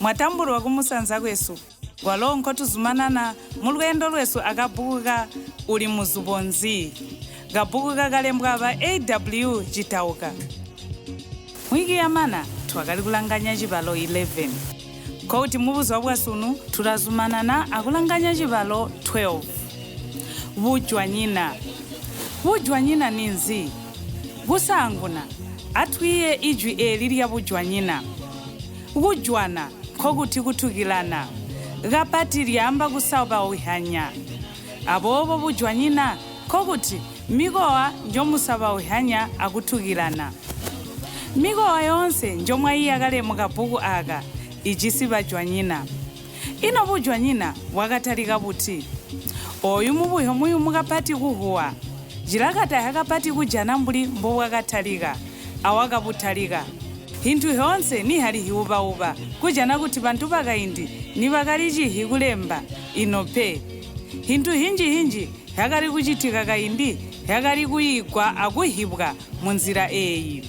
Mwatambulwa kumusanza kwesu, kwalo nkotuzumanana mulweendo lwesu akabbuku ka Uli Muzubo Nzi? Kabbuku kakalembwa aba AW Chitauka. Mwiki yamana twakali kulanganya cibalo 11. Nkokuti mubuzuba bwasunu tulazumanana akulanganya cibalo 12. Bujwanyina. Bujwanyina ninzi? Kusaanguna, atwiiye ijwi eeli lya bujwanyina. Kujwana, nkokuti kutukilana. Kapati lyaamba kusabauhyanya. Aboobo bujwanyina, nkokuti mikowa njomusabauhyanya akutukilana. Mikowa yoonse njomwaiya kale mukabbuku aaka ijisi bajwanyina. Ino bujwanyina bwakatalika buti? Ooyu mubuhyo muyumu kapati kuhwuwa. Cilakatahya kapati kujana mbuli mbobwakatalika awakabutalika. Hintu hyoonse nihali hiubauba kujana kuti bantu bakaindi nibakali cihi kulemba, ino pe. Hintu hinji-hinji hyakali kucitika kaindi hyakali kuyiigwa akuhibwa munzila eeyi.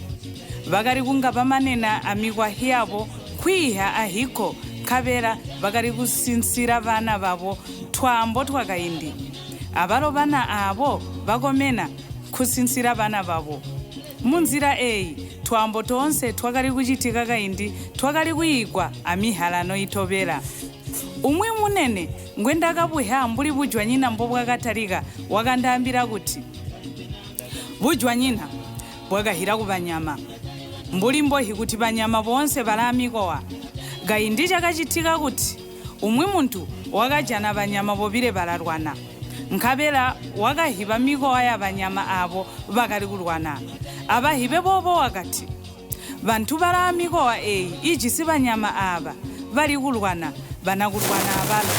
Bakali kunga bamanena amikwahyi yabo nkwiihya ahikko nkabela bakali kusinsila bana babo twaambo twakaindi. Abalo bana aabo bakomena nkusinsila bana babo. Munzila eeyi, twaambo toonse twakali kucitika kaindi twakali kuyiigwa amihalano itobela. Umwi munene ngwendakabuhya mbuli bujwanyina mbobwakatalika wakandaambila kuti, Bujwanyina bwakahila kubanyama. Mbuli mbohi kuti banyama boonse balaa mikowa. Kaindi cakacitika kuti umwi muntu wakajana banyama bobile balalwana. Nkabela wakahiba mikowa yabanyama aabo bakali kulwana. Abahibe boobo wakati, Bantu balaa mikowa eeyi ijisi banyama aaba bali kulwana banakulwana abalo.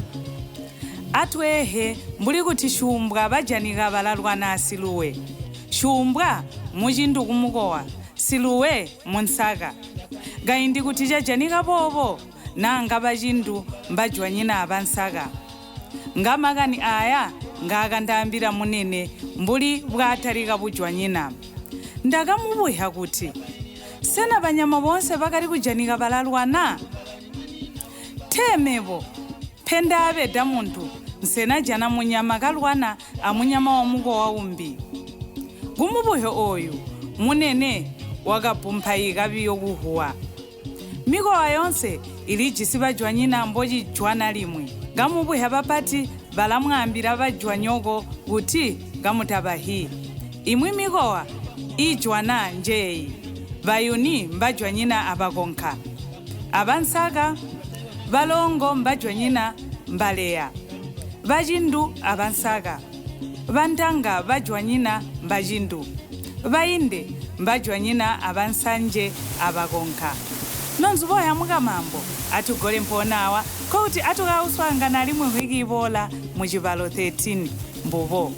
Atweehe mbuli kuti syuumbwa bajanika balalwana a siluwe. Syuumbwa mucindu kumukowa, siluwe munsaka. Kaindi kuti cajanika boobo, naanga bacindu mbajwanyina abansaka. Ngamakani aaya ngaakandaambila munene mbuli bwaatalika bujwanyina. Ndakamubuhya kuti, Sena banyama boonse bakali kujanika balalwana? Tee mebo mpendaabeda muntu nsenajana munyama kalwana amunyama wamukowa umbi. Kumubuhyo ooyu, munene wakabbumpaika biyo kuhuwa. Mikowa yoonse ilijisi bajwanyina mbocijwana limwi. Kamubuhya bapati balamwaambila bajwanyoko kuti kamutabahi. Imwi mikowa iijwana njeeyi, Bayuni mbajwanyina abakonka, abansaka, Balongo mbajwanyina mbaleya, bacindu abansaka, Bantanga bajwanyina mbacindu, Bainde mbajwanyina abansanje abakonka. Nonzubo yamukamambo, atugole mpoona awa, nkokuti atukakuswaangana alimwi mvwiki iboola mucibalo 13. Mbubo.